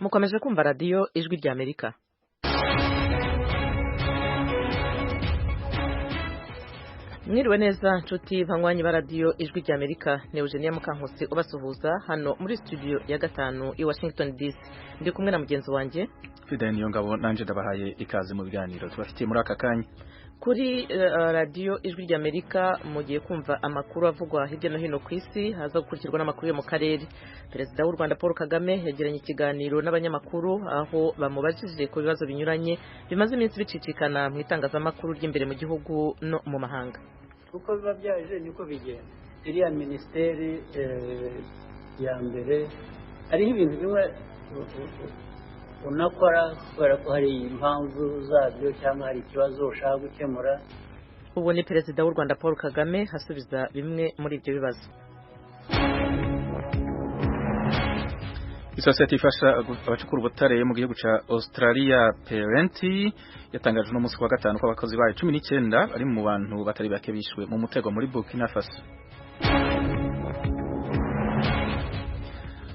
Mukomeje kumva Radiyo Ijwi ry'Amerika. Mwiriwe neza nshuti banywanyi ba Radiyo Ijwi ry'Amerika, ni Eugenia Mukankusi ubasuhuza hano muri studio ya 5 i Washington DC. Ndi kumwe na mugenzi wanjye Fidel Niyongabo, nanje ndabahaye ikaze mu biganiro tubafitiye muri aka kanya. Kuri Radiyo Ijwi ry'Amerika mugiye kumva amakuru avugwa hirya no hino ku isi, haza gukurikirwa n'amakuru yo mu karere. Perezida w'u Rwanda Paul Kagame yagiranye ikiganiro n'abanyamakuru aho bamubajije ku bibazo binyuranye bimaze iminsi bicicikana mu itangazamakuru ry'imbere mu gihugu no mu mahanga. Uko biba byaje niko bigenda. Iriya minisiteri ya mbere hariho ibintu bimwe unakora kubera ko hari impamvu zabyo cyangwa hari ikibazo ushaka gukemura. Ubu ni Perezida w'u Rwanda Paul Kagame asubiza bimwe muri ibyo bibazo. Isosiyete ifasha abacukura ubutare mu gihugu ca Australia Perenti yatangaje no munsi wa gatanu ko abakozi bayo 19 bari mu bantu batari bake bishwe mu mutego muri Burkina Faso.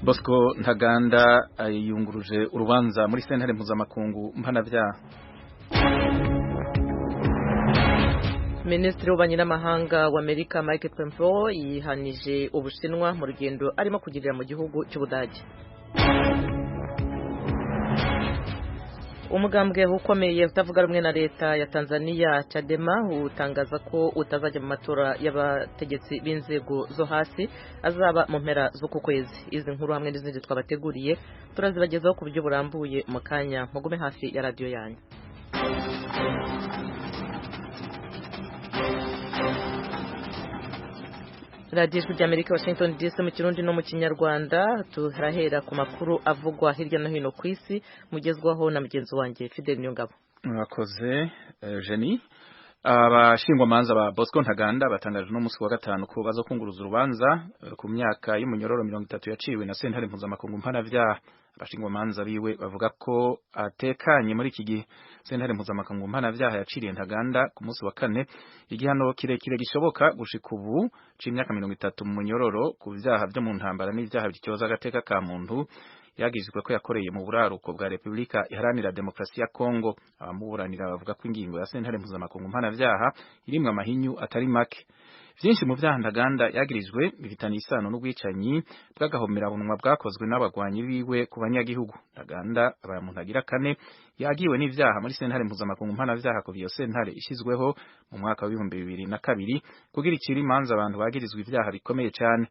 Bosco Ntaganda yunguruje urubanza muri sentare mpuzamakungu mpanavyaha. Minisitiri w'ububanyi n'amahanga wa Amerika Mike Pompeo yihanije Ubushinwa mu rugendo arimo kugirira mu gihugu cy'Ubudage. Umugambwe ukomeye utavuga rumwe na leta ya Tanzania Chadema utangaza ko utazajya mu matora y'abategetsi b'inzego zo hasi azaba mu mpera z'uku kwezi. Izi nkuru hamwe n'izindi twabateguriye turazibagezaho ku buryo burambuye mu kanya. Mugume hafi ya radiyo yanyu. Radiyo Ijwi ry'Amerika, Washington DC, mu Kirundi no mu Kinyarwanda. Turahera ku makuru avugwa hirya no hino ku isi, mugezwaho na mugenzi wanjye Fidel Niyongabo. Mwakoze Eugenie. Abashingwamanza ba Bosco Ntaganda batangaje no munsi wa gatanu ko bazokunguruza urubanza ku myaka y'umunyororo 30 yaciwe na sentare mpuzamakungu mpanavyaha. Abashingwamanza biwe bavuga ko atekanye muri iki gihe. Sentare mpuzamakungu mpanavyaha yaciriye Ntaganda ku munsi wa kane igihano kirekire gishoboka gushika ubu c'imyaka 30 mu munyororo ku vyaha vyo mu ntambara n'ivyaha bityoza agateka ka muntu yagizwe ko yakoreye mu buraruko bwa Republika Iharanira Demokrasi ya Kongo. Abamuburanira bavuga ko ingingo ya sentare mpuzamakungu mpanavyaha irimwe amahinyu atari make. Vyinshi mu vyaha Ntaganda yagirijwe bifitanye isano n'ubwicanyi bw'agahomerabunwa bwakozwe n'abagwanyi biwe ku banyagihugu. Ntaganda abaye umuntu agira kane yagiwe n'ivyaha muri sentare mpuzamakungu mpanavyaha kuva iyo sentare ishizweho mu mwaka wa 2002 kugira icire imanza abantu bagirizwa ivyaha bikomeye cane.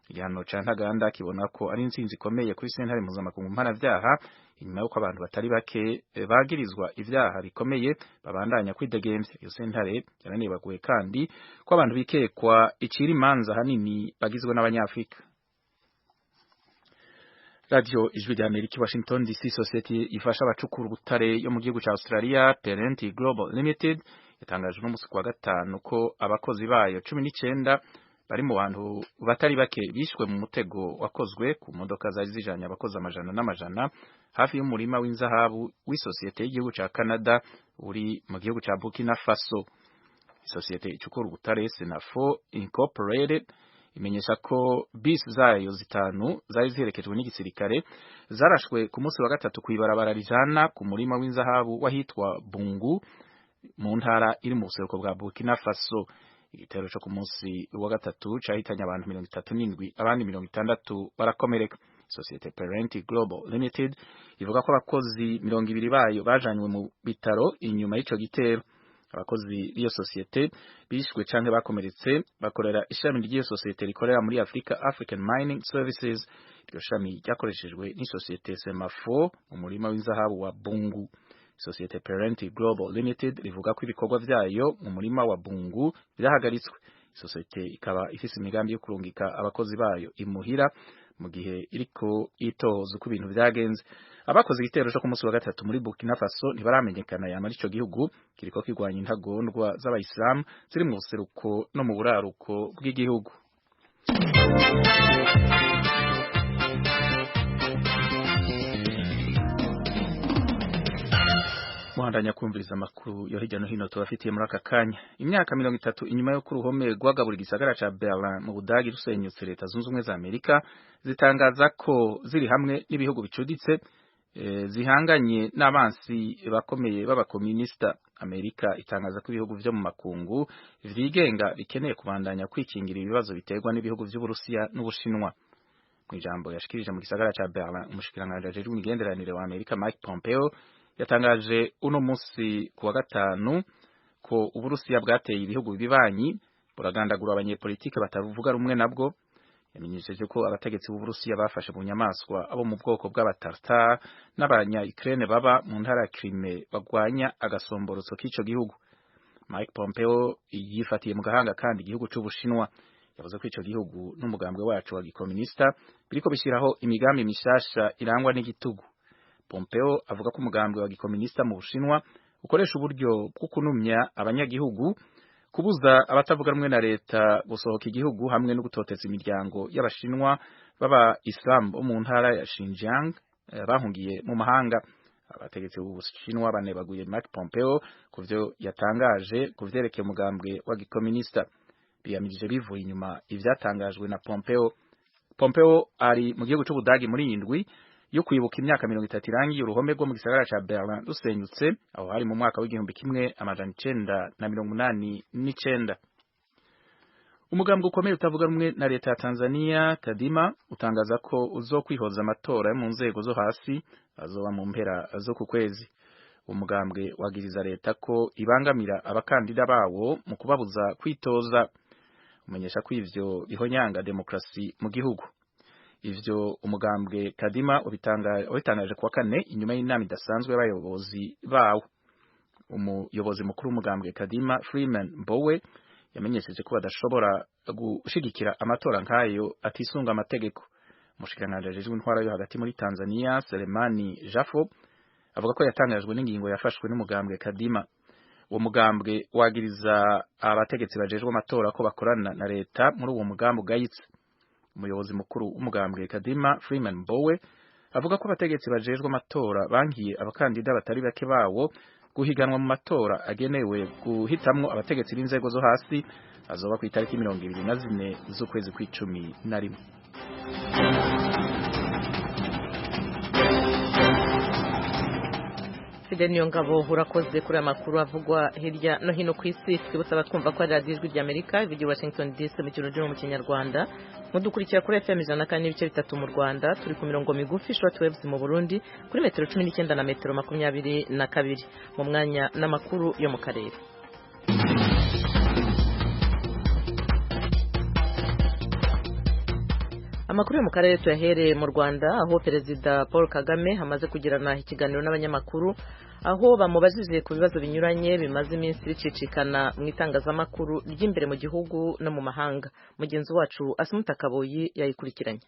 Igihano ca Ntaganda kibona ko ari intsinzi ikomeye kuri sentare mpuzamakungu mpanavyaha inyuma y'uko abantu batari bake bagirizwa ivyaha bikomeye babandanya kwidegemvya. Iyo sentare yaranibaguye kandi ko abantu bikekwa icira imanza hanini bagizwe n'Abanyafrika. Radio Ijwi rya Amerika, Washington DC. Society ifasha abacukura ubutare yo mu gihugu ca Australia Perenti Global Limited yatangaje no musi wa gatanu ko abakozi bayo 19 bari mu bantu batari bake bishwe mu mutego wakozwe ku modoka zari zijanye abakozi amajana n'amajana hafi y'umurima w'inzahabu w'isosiyete y'igihugu ca Canada uri mu gihugu ca Burkina Faso. Isosiyete icukura ubutare Senafo Incorporated imenyesha ko bisi zayo zitanu zari ziherekejwe n'igisirikare zarashwe ku munsi wa gatatu kw'ibarabara rijana ku murima w'inzahabu wahitwa Bungu mu ntara iri mu buseruko bwa Burkina Faso. Igitero cyo ku munsi wa gatatu cahitanye abantu 37, abandi 60 barakomereka. Societe Parenti Global Limited ivuga ko abakozi 20 bayo bajanywe mu bitaro inyuma y'ico gitero. Abakozi b'iyo societe bishwe canke bakomeretse bakorera ishami ry'iyo societe rikorera muri Africa, African Mining Services. Iryo shami ryakoreshejwe n'isosiyete Semafo mu murima w'inzahabu wa Bungu. Societe Parenti Global Limited rivuga ko ibikorwa vyayo mu murima wa Bungu vyahagaritswe. Societe ikaba ifise imigambi yo kurungika abakozi bayo imuhira mu gihe iriko itohoza uko ibintu vyagenze. Abakoze igitero co ku munsi wa gatatu muri Burkina Faso ntibaramenyekana, yamara ico gihugu kiriko kirwanya intagondwa z'abayisilamu ziri mu buseruko no mu buraruko bw'igihugu. Muhandanya kumviriza amakuru yo hirya no hino tubafitiye muri aka kanya. Imyaka 30 inyuma yo kuruhome rwagabura igisagara ca Berlin mu Budagi rusenyutse, Leta Zunze Ubumwe za Amerika zitangaza ko ziri hamwe n'ibihugu bicuditse zihanganye n'abansi bakomeye b'abakomunista. Amerika itangaza ko ibihugu vyo mu makungu vyigenga bikeneye kubandanya kwikingira ibibazo biterwa n'ibihugu vy'Uburusiya n'Ubushinwa. Mw'ijambo yashikirije mu gisagara ca Berlin, umushikiranganji ajejwe imigenderanire wa Amerika Mike Pompeo yatangaje uno musi ku wa gatanu ko Uburusiya bwateye ibihugu bibanyi, buragandagura abanyepolitike batavuga rumwe nabwo. Yamenyesheje ko abategetsi b'Uburusiya bafashe mu nyamaswa abo mu bwoko bw'Abatartar n'abanya Ukraine baba mu ntara ya Crimea bagwanya agasomborotso k'ico gihugu. Mike Pompeo yifatiye mu gahanga kandi igihugu c'Ubushinwa. Yavuze ko ico gihugu n'umugambwe wacu wa gikomunista biriko bishiraho imigambi mishasha irangwa n'igitugu. Pompeo avuga ko umugambwe wa gikomunista mu Bushinwa ukoresha uburyo bwo kunumya abanyagihugu, kubuza abatavuga rumwe na leta gusohoka igihugu, hamwe no gutoteza imiryango y'Abashinwa b'aba Islam bo mu ntara ya Xinjiang bahungiye mu mahanga. Abategetsi b'Ubushinwa banebaguye Mike Pompeo ku vyo yatangaje ku vyerekeye umugambwe wa gikomunista. Biyamirije bivuye inyuma ivyatangajwe na Pompeo. Pompeo ari mu gihugu c'Ubudagi muri iyi ndwi yo kwibuka imyaka 30 irangiye uruhome rwo mu gisagara ca Berlin rusenyutse, aho hari mu mwaka w'1989. Umugambwe ukomeye utavuga rumwe na leta ya Tanzania Kadima utangaza ko uzokwihoza amatora yo mu nzego zo hasi azoba mu mpera zo ku kwezi. Umugambwe wagiriza leta ko ibangamira abakandida bawo mu kubabuza kwitoza, umenyesha ko ivyo bihonyanga demokrasi mu gihugu. Ivyo umugambwe Kadima wabitangaje kuwa kane inyuma y'inama idasanzwe y'abayobozi bawo. Umuyobozi mukuru w'umugambwe Kadima Freeman Mbowe yamenyesheje ko badashobora gushigikira amatora nkayo atisunga amategeko. Umushikiranganji ajejwe intwaro yo hagati muri Tanzania Selemani Jafo avuga ko yatangajwe n'ingingo yafashwe n'umugambwe Kadima. Uwo mugambwe wagiriza abategetsi bajejwe amatora ko bakorana na leta muri uwo mugambi ugayitse. Umuyobozi mukuru w'umugambwe Kadima Freeman Mbowe avuga ko abategetsi bajejwe amatora bangiye abakandida batari bake bawo guhiganwa mu matora agenewe guhitamwo abategetsi b'inzego zo hasi azoba ku itariki 24 z'ukwezi kw'icumi na rimwe. Fidel Niyongabo, urakoze kuri amakuru avugwa hirya no hino ku isi. Twibutsa abatwumva ko ari radiyo Ijwi ry'Amerika ivugira Washington DC mu kirundi no mu Kinyarwanda. Mudukurikira kuri FM 104.3 mu Rwanda, turi ku mirongo migufi short waves mu Burundi kuri metero 19 na metero 22. Mu mwanya n'amakuru yo mu karere. Amakuru yo mu karere tuyahereye mu Rwanda, aho Perezida Paul Kagame amaze kugirana ikiganiro n'abanyamakuru, aho bamubajije ku bibazo binyuranye bimaze iminsi bicicikana mu itangazamakuru ry'imbere mu gihugu no mu mahanga. Mugenzi wacu Asumuta Kaboyi yayikurikiranye.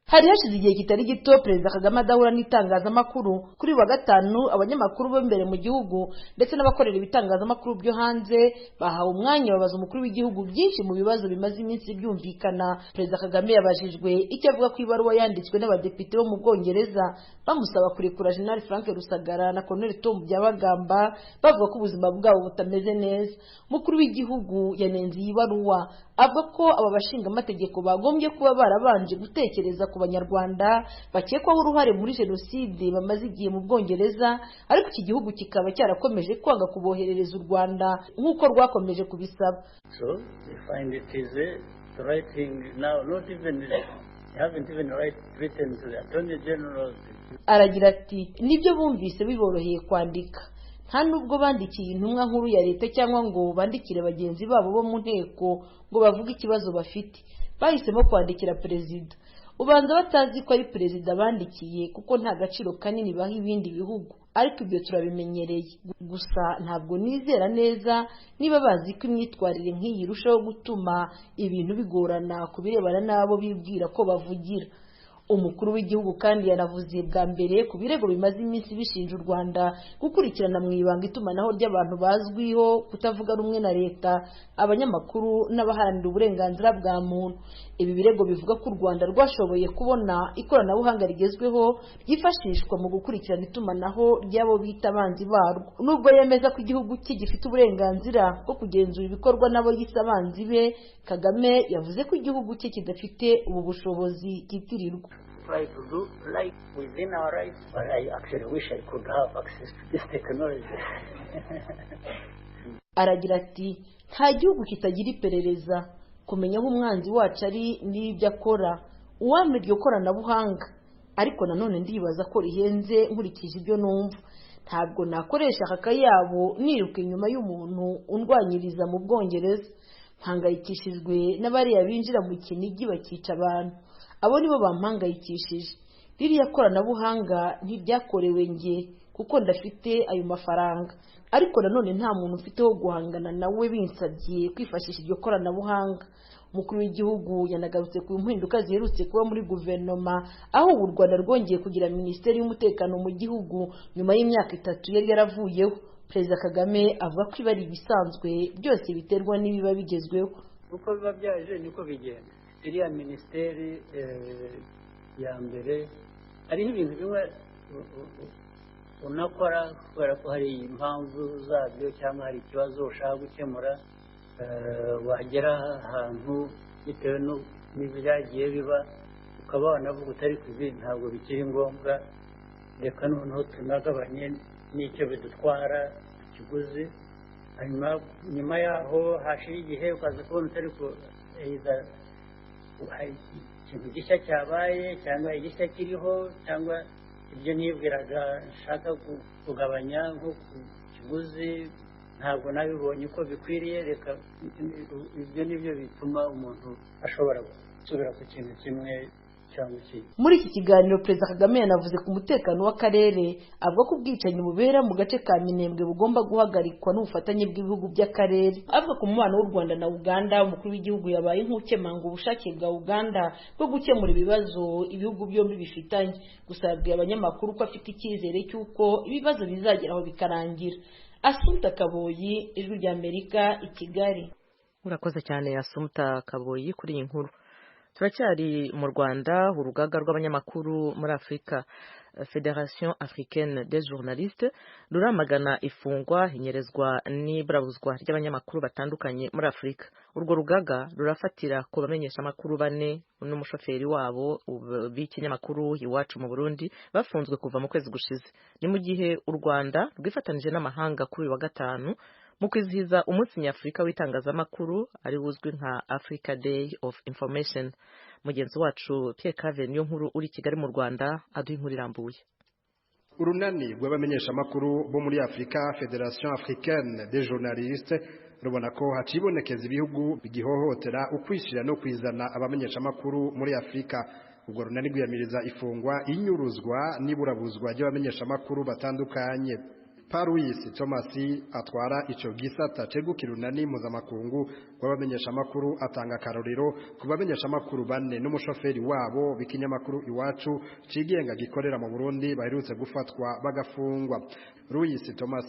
Hari hashize igihe kitari gito Perezida Kagame adahura n'itangazamakuru. Kuri wa gatanu abanyamakuru bo imbere mu gihugu ndetse n'abakorera ibitangazamakuru byo hanze bahawe umwanya babaza umukuru w'igihugu byinshi mu bibazo bimaze iminsi byumvikana. Perezida Kagame yabajijwe icyo avuga ku ibaruwa yanditswe n'abadepite bo mu Bwongereza bamusaba kurekura General Frank Rusagara na Colonel Tom Byabagamba, bavuga ko ubuzima bwabo butameze neza. Umukuru w'igihugu yanenze iyi baruwa avuga ko aba bashingamategeko bagombye kuba barabanje gutekereza ku Banyarwanda bakekwaho uruhare muri jenoside bamaze igihe mu Bwongereza, ariko iki gihugu kikaba cyarakomeje kwanga kuboherereza u Rwanda nk'uko rwakomeje kubisaba. So they find it is the right thing now, not even haven't even written to the Attorney General. Aragira ati nibyo bumvise biboroheye kwandika, nta nubwo bandikiye intumwa nkuru ya leta cyangwa ngo bandikire bagenzi babo bo mu nteko ngo bavuge ikibazo bafite, bahisemo kwandikira perezida. Ubanza batazi ko ari perezida bandikiye kuko nta gaciro kanini baha ibindi bihugu, ariko ibyo turabimenyereye. Gusa ntabwo nizera neza niba bazi ko imyitwarire nk'iyi irushaho gutuma ibintu bigorana ku birebana n'abo bibwira ko bavugira. Umukuru w'igihugu kandi yanavuze bwa mbere ku birego bimaze iminsi bishinja u Rwanda gukurikirana mu ibanga itumanaho ry'abantu bazwiho kutavuga rumwe na leta, abanyamakuru n'abaharanira uburenganzira bwa muntu. Ibi birego bivuga ko u Rwanda rwashoboye kubona ikoranabuhanga rigezweho ryifashishwa mu gukurikirana itumanaho ry'abo bita abanzi barwo. Nubwo yemeza ko igihugu cye gifite uburenganzira bwo kugenzura ibikorwa n'abo yise abanzi be, Kagame yavuze ko igihugu cye kidafite ubu bushobozi kitirirwa. try to do like within our rights, but I actually wish I could have access to this technology. Aragira ati nta gihugu kitagira iperereza, kumenya aho umwanzi wacu ari n'ibyo akora, uwampa iryo koranabuhanga. Ariko nanone ndibaza ko rihenze nkurikije ibyo numva. Ntabwo nakoresha aka kayabo niruka inyuma y'umuntu undwanyiriza mu Bwongereza. Mpangayikishijwe n'abariya binjira mu Kinigi bakica abantu, abo nibo bampangayikishije. Ririya koranabuhanga ntiryakorewe njye kuko ndafite ayo mafaranga, ariko nanone nta muntu mfite wo guhangana nawe binsabye kwifashisha iryo koranabuhanga. Umukuru w'igihugu yanagarutse ku mpinduka ziherutse kuba muri guverinoma, aho ubu u Rwanda rwongeye kugira minisiteri y'umutekano mu gihugu nyuma y'imyaka 3 yari yaravuyeho. Perezida Kagame avuga ko ibi ari ibisanzwe byose biterwa n'ibiba bigezweho. Uko biba byaje niko bigenda. Iriya minisiteri ya mbere hariho ibintu bimwe unakora kubera ko hari impamvu zabyo cyangwa hari ikibazo ushaka gukemura, wagera ahantu bitewe n'ibyagiye biba ukaba wanavuga utari kubi, ntabwo bikiri ngombwa, reka noneho tunagabanye n'icyo bidutwara ikiguzi. Hanyuma nyuma yaho hashira igihe ukaza kubona utari ikintu gishya cyabaye cyangwa igishya kiriho cyangwa ibyo nibwiraga nshaka kugabanya nko ku kiguzi ntabwo nabibonye uko bikwiriye, reka ibyo nibyo bituma umuntu ashobora gusubira ku kintu kimwe cyangwa ikindi. Muri iki kiganiro Perezida Kagame yanavuze ku mutekano w'akarere, avuga ko ubwicanyi bubera mu gace ka Minembwe bugomba guhagarikwa n'ubufatanye bw'ibihugu by'akarere. Avuga ku mubano w'u Rwanda na Uganda, umukuru w'igihugu yabaye nk'ukemanga ubushake bwa Uganda bwo gukemura ibibazo ibihugu byombi bifitanye. Gusa yabwiye abanyamakuru ko afite icyizere cy'uko ibibazo bizageraho bikarangira. Asumta Kaboyi, Ijwi ry'Amerika, i Kigali. Urakoze cyane Asumta Kaboyi kuri iyi nkuru. Turacyari mu Rwanda. Urugaga rw'abanyamakuru muri Afurika, Fédération Africaine des Journalistes, ruramagana ifungwa, inyerezwa n'iburabuzwa ry'abanyamakuru batandukanye muri Afurika. Urwo rugaga rurafatira ku bamenyesha amakuru 4 n'umushoferi wabo b'ikinyamakuru Iwacu mu Burundi bafunzwe kuva mu kwezi gushize. Ni mu gihe u Rwanda rwifatanije n'amahanga kuri uyu wa gatanu mu kwizihiza umunsi nyafurika w'itangazamakuru ari wuzwi nka Africa Day of Information. Mugenzi wacu Pierre Claver niyo nkuru uri Kigali mu Rwanda aduha inkuru irambuye. Urunani rw'abamenyeshamakuru bo muri Afrika, Fédération Africaine des Journalistes, rubona ko hacibonekeza ibihugu bigihohotera ukwishira no kwizana abamenyeshamakuru muri Afrika. Ubwo runani rwiyamiriza ifungwa, inyuruzwa n'iburabuzwa ry'abamenyeshamakuru batandukanye. Paruis Thomas atwara ico gisata cegukira urunani mpuzamakungu rw'abamenyeshamakuru atanga akarorero ku bamenyeshamakuru 4 n'umushoferi wabo b'ikinyamakuru Iwacu cigenga gikorera mu Burundi baherutse gufatwa bagafungwa. Ruis Thomas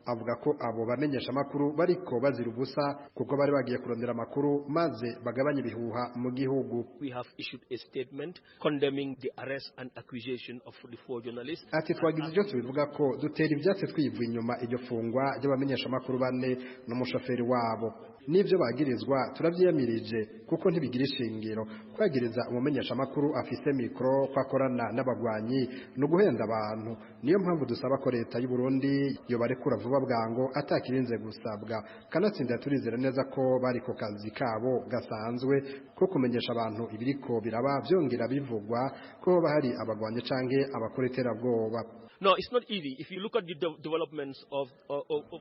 avuga ko abo bamenyeshamakuru bariko bazira ubusa kuko bari bagiye kurondera amakuru maze bagabanye ibihuha mu gihugu. We have issued a statement condemning the arrest and accusation of the 4 journalists. Ati twagize ibyo tubivuga ko dutera ivyatsi twivuye inyuma iryo fungwa ry'abamenyeshamakuru 4 n'umushoferi wabo. Nivyo bagirizwa turavyiyamirije kuko ntibigira ishingiro. Kwagiriza umumenyeshamakuru afise mikro kwakorana n'abagwanyi no guhenda abantu. Niyo mpamvu dusaba ko leta y'u Burundi yobarekura vuba bwango atakirinze gusabwa. Kanatsinda turizera neza ko bari ku kazi kabo gasanzwe ko kumenyesha abantu ibiriko biraba vyongera bivugwa ko bahari abagwanyi canke abakora iterabwoba. No, it's not easy. If you look at the developments of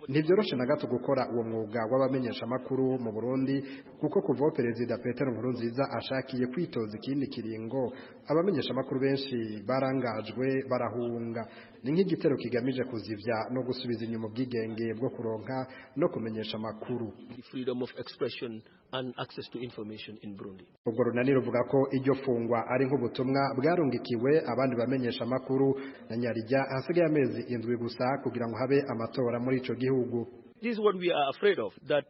Ntivyoroshe na gato gukora uwo mwuga w'abamenyeshamakuru mu Burundi kuko kuva Perezida Petero Nkurunziza ashakiye kwitoza ikindi kiringo, abamenyeshamakuru benshi barangajwe barahunga. Ni nk'igitero kigamije kuzivya no gusubiza inyuma ubwigenge bwo kuronka no kumenyesha amakuru. The freedom of expression and access to information in Burundi. Ubwo runani ruvuga ko iryo fungwa ari nk'ubutumwa bwarungikiwe abandi bamenyesha amakuru na Nyarijya hasigaye amezi 7 gusa kugira ngo habe amatora muri ico gihugu. This is what we are afraid of, that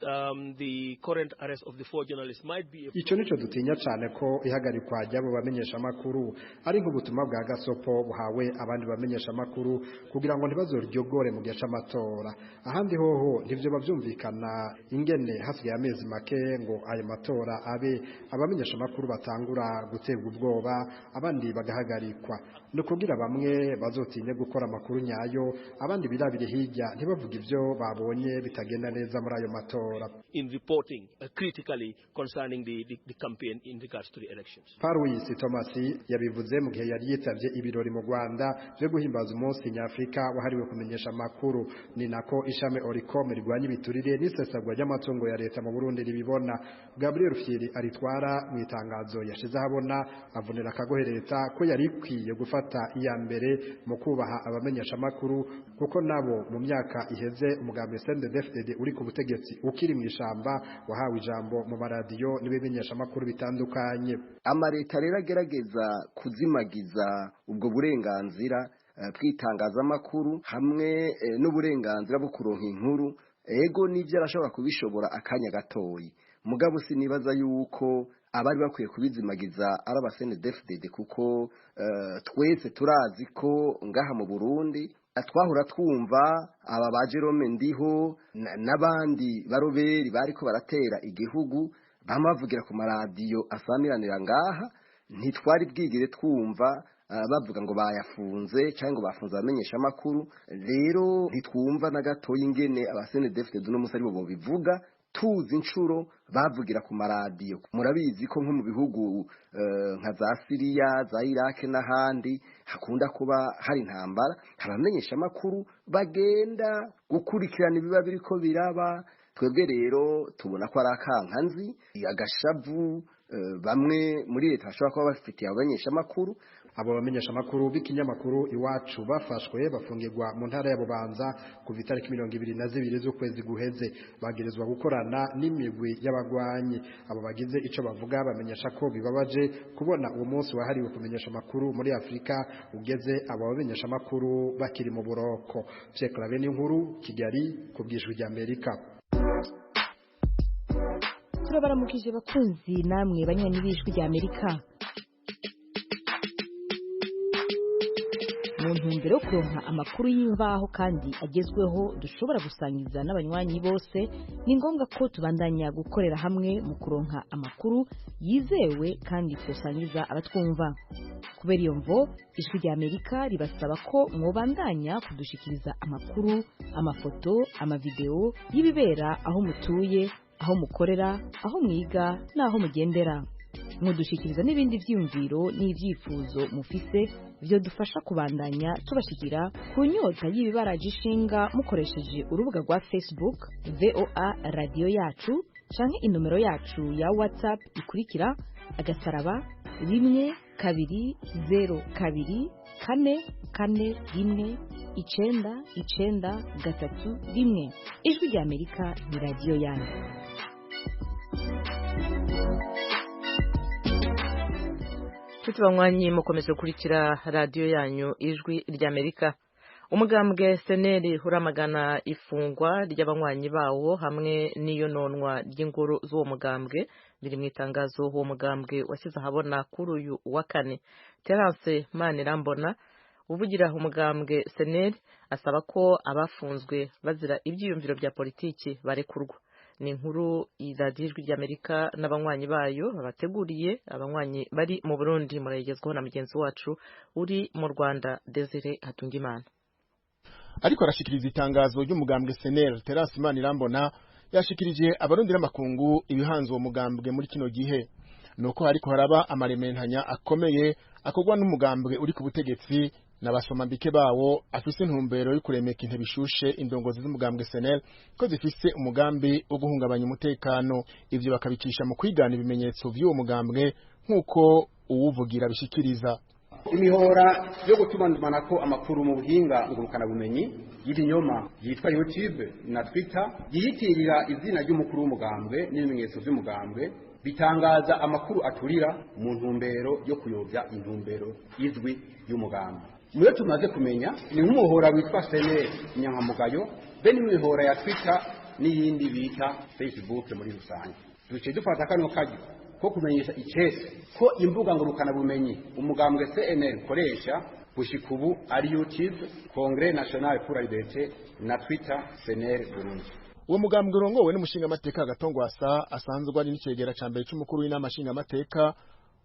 the current arrest of the four journalists might be... Ico nico dutinya cane ko ihagarikwa ry'abo bamenyesha makuru ari nk'ubutumwa bwa gasopo buhawe abandi bamenyesha makuru kugira ngo ntibazoryogore mu gihe c'amatora. Ahandi hoho ntivyo bavyumvikana ingene hasigaye amezi make ngo ayo matora abe, abamenyesha makuru batangura guterwa ubwoba abandi bagahagarikwa. No kugira bamwe bazotinye gukora amakuru nyayo, abandi birabire hirya ntibavuga ivyo babonye bitagenda neza muri ayo matora. In reporting critically concerning the campaign in regards to the elections. Paruis Thomas yabivuze mu gihe yari yitavye ibirori mu Rwanda byo guhimbaza umunsi nyafrika wahariwe kumenyesha amakuru. Ni nako ishami Oricom rigwanya ibiturire n'isesagwa ry'amatungo ya leta mu Burundi ribibona. Gabriel Rufyiri aritwara mu itangazo yashize ahabona avunira akagohe leta ko yari ikwiye gufata iya mbere mu kubaha abamenyesha amakuru, kuko nabo mu myaka iheze umugambi CNDD-FDD uri ku butegetsi ukiri mu ishamba wahawe ijambo mu maradiyo n'ibimenyesha amakuru bitandukanye. Amareta rero agerageza kuzimagiza ubwo burenganzira bw'itangazamakuru hamwe n'uburenganzira bwo kuronka inkuru, ego nivyo arashobora kubishobora akanya gatoyi, mugabo sinibaza yuko abari bakwiye kubizimagiza ari aba CNDD-FDD, kuko twese turazi ko ngaha mu Burundi twahora twumva aba ba Jerome Ndiho n'abandi baroberi bariko baratera igihugu bamavugira ku maradiyo asamiranira ngaha, ntitwari bwigire twumva bavuga ngo bayafunze cyangwa ngo bafunze abamenyesha makuru. Rero ntitwumva na gatoyi ingene aba CNDD-FDD no musi ari bo bivuga, tuzi inshuro bavugira ku maradiyo. Murabizi ko nko mu bihugu nka za Syria, za Iraq n'ahandi hakunda kuba hari intambara, abamenyesha makuru bagenda gukurikirana ibiba biriko biraba. Twebwe rero tubona ko ari akankanzi, agashavu bamwe muri leta bashobora kuba bafitiye abamenyesha makuru. Abo bamenyesha makuru b'ikinyamakuru Iwacu bafashwe bafungirwa mu ntara ya Bubanza kuva itariki 22 z'ukwezi guheze, bagerezwa gukorana n'imigwi y'abagwanyi. Abo bagize ico bavuga bamenyesha ko bibabaje kubona uwo munsi wahariwe kumenyesha makuru muri Afrika ugeze abo bamenyesha makuru bakiri mu buroko. Pierre Claver n'inkuru, Kigali, ku bw'Ijwi rya Amerika. Turabaramukije bakunzi namwe banywanyi b'Ijwi rya Amerika. Mu ntumbero yo kuronka amakuru y'imvaho kandi agezweho dushobora gusangiza n'abanywanyi bose, ni ngombwa ko tubandanya gukorera hamwe mu kuronka amakuru yizewe kandi twosangiza abatwumva. Kubera iyo mvo, Ijwi rya Amerika ribasaba ko mwobandanya kudushikiriza amakuru, amafoto, amavideo y'ibibera aho mutuye, aho mukorera, aho mwiga n'aho mugendera. Mudushikiriza n'ibindi vyiyumviro n'ivyifuzo mufise vyo dufasha kubandanya tubashikira ku nyota y'ibibaraje ishinga mukoresheje urubuga rwa Facebook VOA radio yacu canke inomero yacu ya WhatsApp ikurikira agasaraba 1 2 0 2 4 4 1 9 9 3 1. Ijwi rya Amerika ni radio yanyu. Tuti banywanyi mukomeje gukurikira radio yanyu Ijwi rya Amerika. Umugambwe Seneri uramagana ifungwa ry'abanywanyi bawo hamwe n'iyononwa ry'ingoro z'uwo mugambwe, biri mu itangazo uwo mugambwe washyize ahabona kuri uyu wa kane. Terence Manirambona uvugira umugambwe Seneri asaba ko abafunzwe bazira ibyiyumviro bya politiki barekurwa. Ni inkuru iradiyo Ijwi ry'Amerika n'abanywanyi bayo babateguriye. Abanywanyi bari mu Burundi murayigezwaho na mugenzi wacu uri mu Rwanda, Desire Hatungimana. Ariko arashikiriza itangazo ry'umugambwe SNL, Terence Manirambona yashikirije abarundi n'amakungu ibihanze uwo mugambwe muri kino gihe. Nuko hariko haraba amarementanya akomeye akorwa n'umugambwe uri ku butegetsi n'abasomambike bawo afise intumbero yo kuremeka intebe ishushe indongozi z'umugambwe SNL ko zifise umugambi wo guhungabanya umutekano, ivyo bakabicisha mu kwigana ibimenyetso vy'uwo mugambwe nk'uko uwuvugira bishikiriza. Imihora yo gutumatumanako amakuru mu buhinga ngurukanabumenyi y'ibinyoma yitwa YouTube na Twitter yiyitirira izina ry'umukuru w'umugambwe n'ibimenyetso vy'umugambwe bitangaza amakuru aturira mu ntumbero yo kuyobya intumbero izwi y'umugambwe. Muyo tumaze kumenya ni nk'umuhora witwa SNL Inyankamugayo be n'imihora ya Twitter n'iyindi bita Facebook muri rusange. Duce dufata kano karyo ko kumenyesha icese ko imbuga ngurukanabumenyi umugambwe CNL ukoresha gushika ubu ari YouTube Congrès National pour la Liberté na Twitter CNL Burundi. Uwo mugambwe urongowe n'umushingamateka Gatongwasa asanzwe ari n'icegera ca mbere c'umukuru w'inama nshingamateka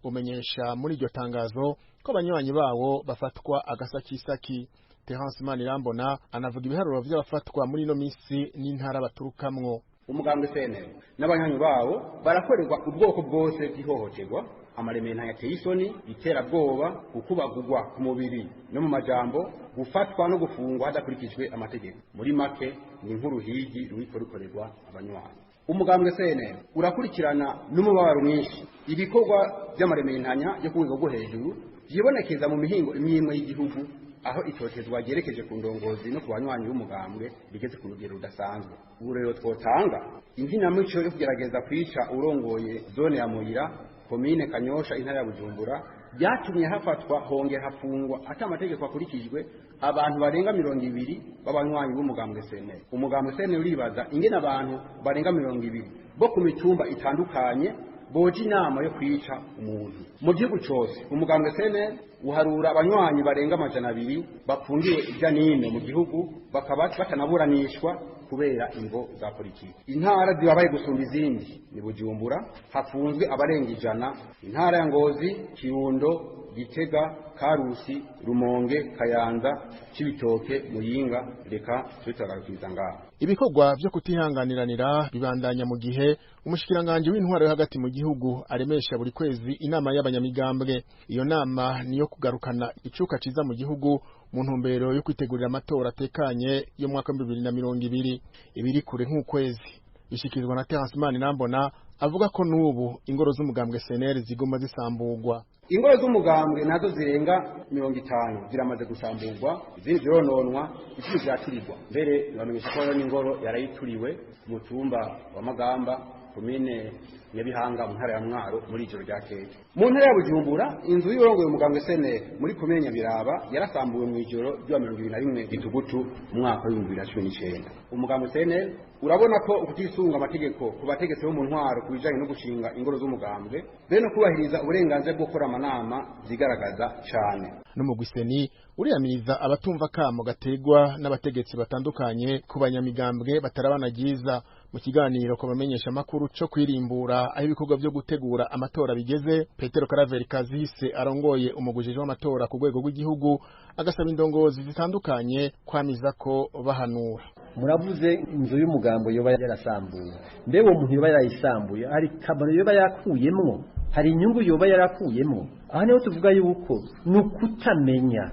umenyesha muri iryo tangazo ko abanywanyi bawo bafatwa agasakisaki. Terence Manirambona anavuga ibiharuro vy'abafatwa muri ino misi n'intara baturukamwo. Umugambwe CNL n'abanywanyi bawo barakorerwa ubwoko bwose bw'ihohoterwa, amaremena yateye isoni, iterabwoba, gukubagurwa ku mubiri no mu majambo, gufatwa no gufungwa hadakurikijwe amategeko. Muri make ni nk'uruhigi ruriko rukorerwa abanywanyi. Umugambwe CNL urakurikirana n'umubabaro mwinshi ibikorwa by'amarementanya yo ku rwego rwo hejuru vyibonekeza mu mihingo imwe y'igihugu, aho itotezwa ryerekeje ku ndongozi no ku banywanyi b'umugambwe rigeze ku rugero rudasanzwe. Ubu rero twotanga inkinamico yo kugerageza kwica urongoye zone ya Muyira, komine Kanyosha, intara ya Bujumbura, byatumye hafatwa hongera hafungwa ata amategeko akurikijwe abantu barenga 20 b'abanywanyi b'umugambwe CNL. Umugambwe CNL uribaza ingene abantu barenga 20 bo ku mitumba itandukanye boje inama yo kwica umuntu. Mu gihugu cose umugambwe CNL uharura abanywanyi barenga 200 bafungiwe irya nino mu gihugu, bakaba batanaburanishwa kubera imvo za politiki. Intara zibabaye gusumba izindi ni Bujumbura, hafunzwe abarenga 100, intara ya Ngozi, Kirundo, Gitega, Karusi, Rumonge, Kayanza, Cibitoke, Muyinga. Reka tutagarukiza ngaho. Ibikorwa vyo kutihanganiranira bibandanya mu gihe umushikiranganje w'intwaro yo hagati mu gihugu aremesha buri kwezi inama y'abanyamigambwe. Iyo nama niyo kugarukana icuka ciza mu gihugu mu ntumbero yo kwitegurira amatora atekanye yo mwaka 2020 ibiri kure nk'ukwezi. Bishikirizwa na Terence Manirambona avuga ko nubu ingoro z'umugambwe CNL ziguma zisambugwa. Ingoro z'umugambwe nazo zirenga 50 ziramaze gusamburwa, izindi zirononwa, izindi ziraturirwa. Mbere bamenyesha ko n'ingoro yarayituriwe mu tumba wa Magamba, komine Nyabihanga, mu ntara ya Mwaro muri ijoro ryakeye. Mu ntara ya Bujumbura inzu y'urongoye umugambwe CNL muri komine Nyabiraba yarasambuwe mu ijoro rya 21 Gitugutu mu mwaka wa 2019. Umugambwe CNL urabona ko ukutisunga amategeko ku bategetsi bo mu ntwaro ku bijanye no gushinga ingoro z'umugambwe be no kubahiriza uburenganzira bwo gukora amanama zigaragaza cane. N'umugwiseni uriyamiriza abatumva kamo gategwa n'abategetsi batandukanye ku banyamigambwe batarabana ryiza. Mu kiganiro ku bamenyesha makuru co kwirimbura aho ibikorwa vyo gutegura amatora bigeze, Petero Karaveri Kazihise arongoye umugujije w'amatora ku rwego rw'igihugu agasaba indongozi zitandukanye kwamiza ko bahanura. Muravuze inzu y'umugambo yoba yarasambuye, mbe uwo muntu yoba yarayisambuye hari kamaro yoba yakuyemwo, hari inyungu yoba yarakuyemwo? Aha niho tuvuga yuko nukutamenya,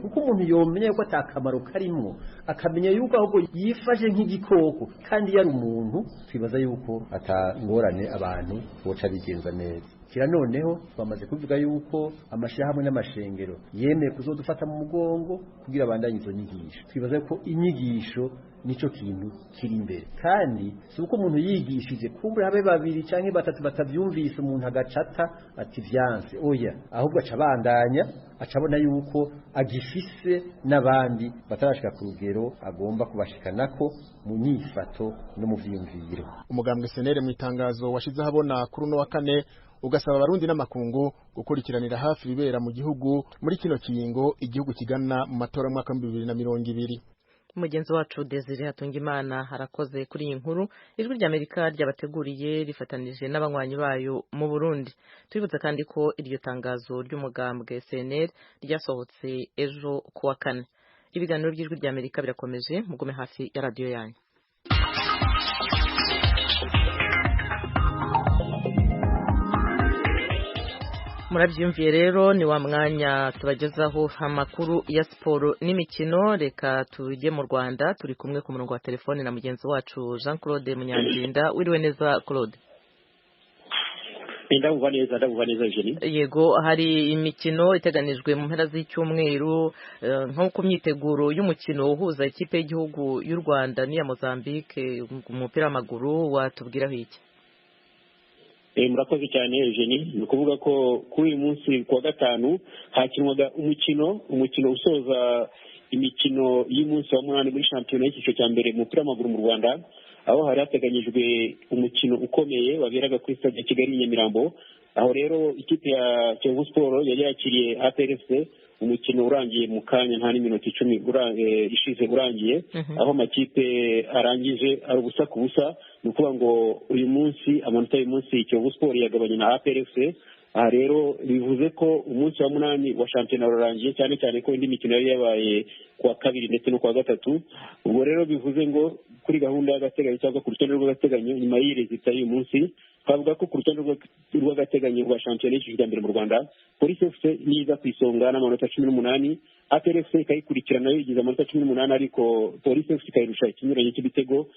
kuko umuntu yomenya yuko atakamaro karimwo, akamenya yuko ahubwo yifashe nk'igikoko kandi yari umuntu, twibaza yuko atangorane abantu boca bigenza neza. Kira noneho twamaze kuvuga yuko amashirahamwe n'amashengero yemeye kuzodufata mu mugongo kugira abandanye izo nyigisho. Twibaza ko inyigisho nico kintu kiri imbere, kandi si uko umuntu yigishije kumbura habe babiri canke batatu batavyumvise umuntu agacata ati vyanse, oya, ahubwo acabandanya acabona yuko agifise n'abandi batarashika ku rugero agomba kubashikanako mu nyifato no mu vyiyumviro. Umugambwe CNL mu itangazo washize ahabona kuri uno wa kane ugasaba abarundi n'amakungu gukurikiranira hafi ibibera mu gihugu muri kino kiringo igihugu kigana mu matora y'umwaka 2020. Mugenzi wacu Desire Hatungimana arakoze kuri iyi nkuru Ijwi ry'Amerika ryabateguriye rifatanije n'abanywanyi bayo mu Burundi. Tubibutsa kandi ko iryo tangazo ry'umugambwe CNL ryasohotse ejo kuwa kane. Ibiganiro by'Ijwi ry'Amerika birakomeje, mugume hafi ya radiyo yanyu. Murabyumviye rero ni wa mwanya tubagezaho amakuru ya siporo n'imikino. Reka tujye mu Rwanda, turi kumwe ku murongo wa telefone na mugenzi wacu Jean Claude Munyandinda. Wiriwe neza Claude? Ndabumva neza, ndabumva neza Eugenie. Yego, hari imikino iteganijwe mu mpera z'icyumweru, nko ku myiteguro y'umukino uhuza ikipe y'igihugu y'u Rwanda n'iya Mozambique mu mupira w'amaguru, watubwiraho iki? Murakoze cyane Eugenie. Ni ukuvuga ko kuri uyu munsi kuwa gatanu hakinwaga umukino usoza imikino y'umunsi wa 8 muri shampiyona y'icyiciro cya mbere mu mupira w'amaguru mu Rwanda, aho hari hateganyijwe umukino ukomeye waberaga kuri stade ya Kigali i Nyamirambo. Aho rero ikipe ya Kiyovu Sport yari yakiriye APR FC, umukino urangiye mu kanya nta n'iminota 10 ishize urangiye, aho amakipe arangije ari ubusa ku busa. Ni ukuvuga ngo uyu munsi amanota y'uyu munsi Kiyovu Sport yagabanye na APR FC. Aha rero bivuze ko umunsi wa 8 wa shampiyona urarangiye, cyane cyane ko indi mikino yari yabaye kuwa kabiri ndetse no kuwa gatatu. Ubwo rero bivuze ngo kuri gahunda y'agateganyo cyangwa ku rutonde rw'agateganyo nyuma y'iyi rezita y'uyu munsi, twavuga ko ku rutonde rw'agateganyo rwa shampiyona y'icyiciro cya mbere mu Rwanda, Police FC niza ku isonga n'amanota 18, APR FC ikayikurikira nayo igize amanota 18, ariko Police FC ikayirusha ikinyuranyo cy'ibitego.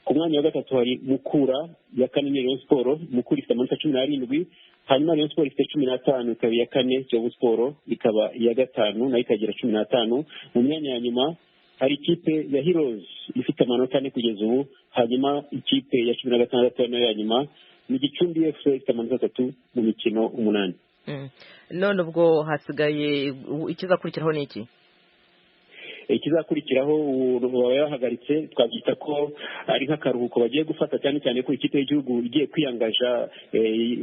Ku mwanya wa gatatu hari Mukura ya kane ni Rayon Sport, Mukura ifite amanota 17, hanyuma Rayon Sport ifite 15 ikaba iya kane, Kiyovu Sport ikaba iya gatanu nayo ikagira 15. Mu myanya ya nyuma hari ikipe ya Heroes ifite amanota 4 kugeza ubu, hanyuma ikipe ya 16 nayo ya nyuma ni Gicumbi FC ifite amanota 3 mu mikino 8. None ubwo hasigaye ikizakurikiraho ni iki? Ikizakurikiraho baba bahagaritse, twabyita ko ari nk'akaruhuko bagiye gufata, cyane cyane ko ikipe y'igihugu igiye kwiyangaja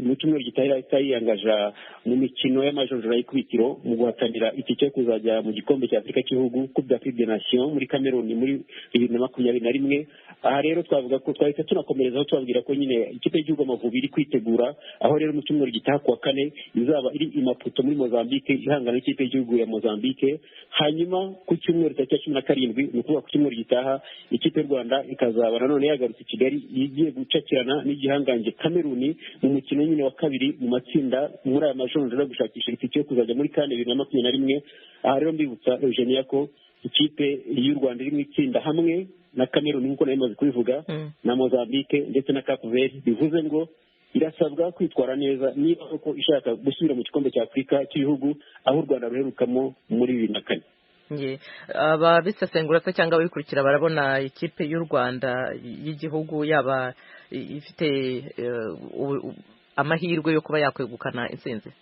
mu cyumweru gitaha, yiyangaja mu mikino y'amajonjora y'ikubitiro mu guhatanira itike yo kuzajya mu gikombe cya Afurika cy'ibihugu, Coupe d'Afrique des Nations muri Cameroon muri 2021. Aha rero twavuga ko twahita tunakomerezaho tubabwira ko nyine ikipe y'igihugu Amavubi iri kwitegura, aho rero mu cyumweru gitaha kuwa kane izaba iri i Maputo muri Mozambique ihangana n'ikipe y'igihugu ya Mozambique. Hanyuma ku cyumweru tariki ya 17, ni ukuvuga ku cyumweru gitaha, ikipe y'u Rwanda ikazaba nanone yagarutse i Kigali igiye gucakirana n'igihangange Cameroon mu mukino nyine wa kabiri mu matsinda muri aya majonjora gushakisha itike yo kuzajya muri CAN 2021. Aha rero mbibutsa Eugenia ko ikipe y'u Rwanda iri mu itsinda hamwe na Cameroon nk'uko nari maze kubivuga, na Mozambique ndetse na Cape Verde, bivuze ngo irasabwa kwitwara neza niba koko ishaka gusubira mu gikombe cya Afurika cy'ibihugu aho u Rwanda ruherukamo muri 2004. Ababisesengura se cyangwa ababikurikira barabona ikipe y'u Rwanda y'igihugu yaba ifite amahirwe yo kuba yakwegukana intsinzi?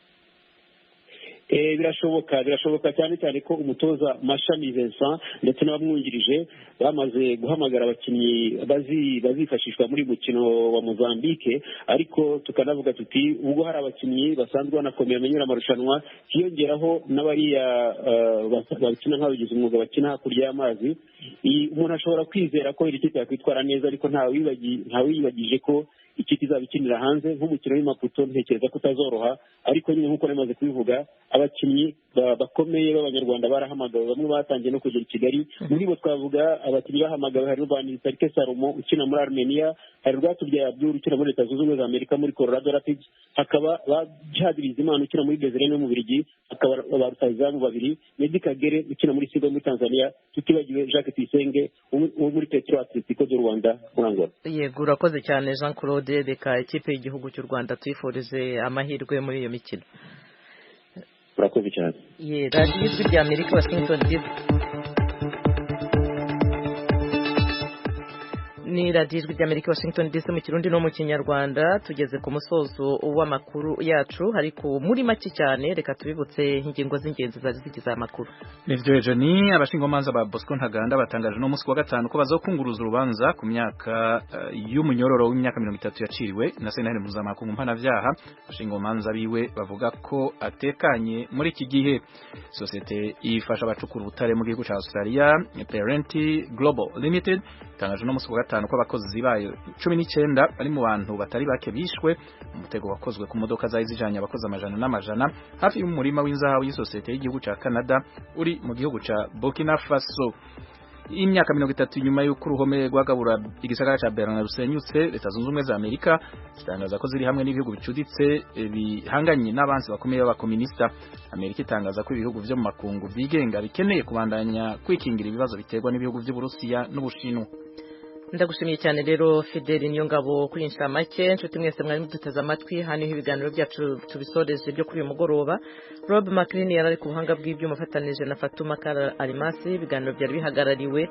Birashoboka cyane cyane ko umutoza Mashami Vincent ndetse n'abamwungirije bamaze guhamagara abakinnyi bazifashishwa muri mukino wa Mozambique, ariko tukanavuga tuti ubwo hari abakinnyi basanzwe banakomeye bamenyera amarushanwa, hiyongeraho n'abariya bakina nk'abagize umwuga bakina hakurya y'amazi, umuntu ashobora kwizera ko iri kipe yakwitwara neza, ariko ntawiyibagije ko ikipe izaba ikinira hanze nk'umukino w'i Maputo ntekereza ko utazoroha, ariko nyine nk'uko namaze kubivuga abakinnyi bakomeye b'abanyarwanda barahamagawe, bamwe batangiye no kugera i Kigali. Muri bo twavuga abakinnyi bahamagawe hari Rubani Tarike Salomo ukina muri Armenia, hari Rwatubyaye Abdul ukina muri Leta Zunze Ubumwe za Amerika muri Colorado Rapids, hakaba ba Djihad Bizimana ukina muri Bezerene mu Bubiligi, hakaba ba rutahizamu babiri Medi Kagere ukina muri Sigo muri Tanzania, tutibagiwe Jacques Tuyisenge wo muri Petro Atletico de Rwanda muri Angola. Yego, urakoze cyane Jean Claude, reka ikipe y'igihugu cy'u Rwanda tuyifurize amahirwe muri iyo mikino. Urakoze cyane. Ye, radiyo Ijwi rya Amerika Washington DC. Ni radiyo Ijwi rya Amerika Washington DC mu Kirundi no mu Kinyarwanda. Tugeze ku musozo w'amakuru yacu, ariko muri make cyane reka tubibutse ingingo z'ingenzi zari zigize amakuru. Nivyo ejo ni abashingomanza ba Bosco Ntaganda batangaje no munsi wa gatanu ko bazokunguruza urubanza ku myaka y'umunyororo w'imyaka 30 yaciriwe na sentare mpuzamakungu mpanavyaha. Abashingomanza biwe bavuga ko atekanye muri iki gihe. Sosiyete ifasha abacukura ubutare mu gihugu ca Australia, Parenti Global Limited, itangaje no munsi wa gatanu ko abakozi bayo 19 bari mu bantu batari bake bishwe mu mutego wakozwe ku modoka zari zijanye abakozi amajana n'amajana hafi y'umurima w'inzahabu y'isosiyete y'igihugu ca Canada uri mu gihugu ca Burkina Faso. Imyaka 30 nyuma y'uko uruhome rwagabura igisagara ca Berlin rusenyutse, Leta Zunze Ubumwe za Amerika zitangaza ko ziri hamwe n'ibihugu bicuditse bihanganye n'abansi bakomeye b'abakomunista. Amerika itangaza ko ibihugu vyo mu makungu vyigenga bikeneye kubandanya kwikingira ibibazo biterwa n'ibihugu vy'Uburusiya n'Ubushinwa. Ndagushimiye cyane rero Fideli Niyongabo kuri inshamake. Inshuti mwese mwari muduteze amatwi, hano ibiganiro byacu tubisoreje byo kuri uyu mugoroba. Rob McLean yari ari ku buhanga bw'ibyuma afatanije na Fatuma Kara Alimasi. Ibiganiro byari bihagarariwe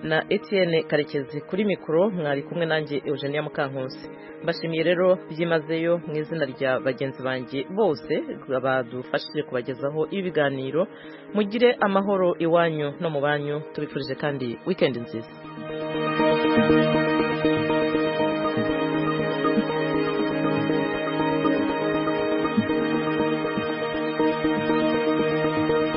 na Etienne Karekezi. Kuri mikoro mwari kumwe nanjye Eugenia Mukankusi. Mbashimiye rero byimazeyo mu izina rya bagenzi banjye bose badufashije kubagezaho ibiganiro. Mugire amahoro iwanyu no mu banyu, tubifurije kandi weekend nziza. Thank you.